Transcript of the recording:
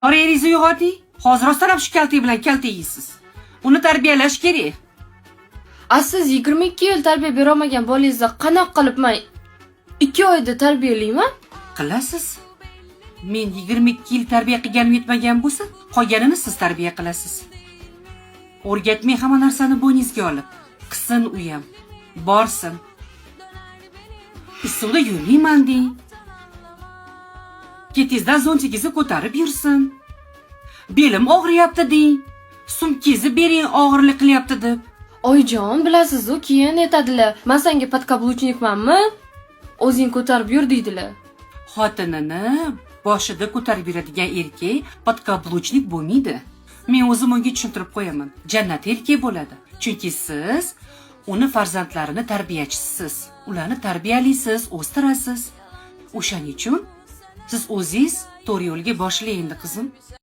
Eringizni uyg'oting. Hozir rostdan shu kaltak bilan kaltak yeysiz. Uni tarbiyalash kerak. A siz 22 yil tarbiya berolmagan bolangizni qanaqa qilib man 2 oyda tarbiyalayman? Qilasiz. Men 22 yil tarbiya qilganim yetmagan bo'lsa, qolganini siz tarbiya qilasiz. O'rgatmang hamma narsani bo'yningizga olib. Qilsin u ham. Borsin. Issiqda yurmayman deng. Ketingizdan zontigingizni ko'tarib yursin. Belim og'riyapti deng. Sumkangizni bering, og'irlik qilyapti deb. Oyijon, bilasiz-u, keyin aytadilar: "Man senga подкаблучник manmi? O'zing ko'tarib yur", deydilar. Xotinini boshida ko'tarib yuradigan erkak подкаблучник bo'lmaydi. Men o'zim unga tushuntirib qo'yaman. Jannat erkak bo'ladi. Chunki siz uni farzandlarini tarbiyachisiz. Ularni tarbiyalaysiz, o'stirasiz. O'shaning uchun siz o'zingiz to'g'ri yo'lga boshlang endi, qizim.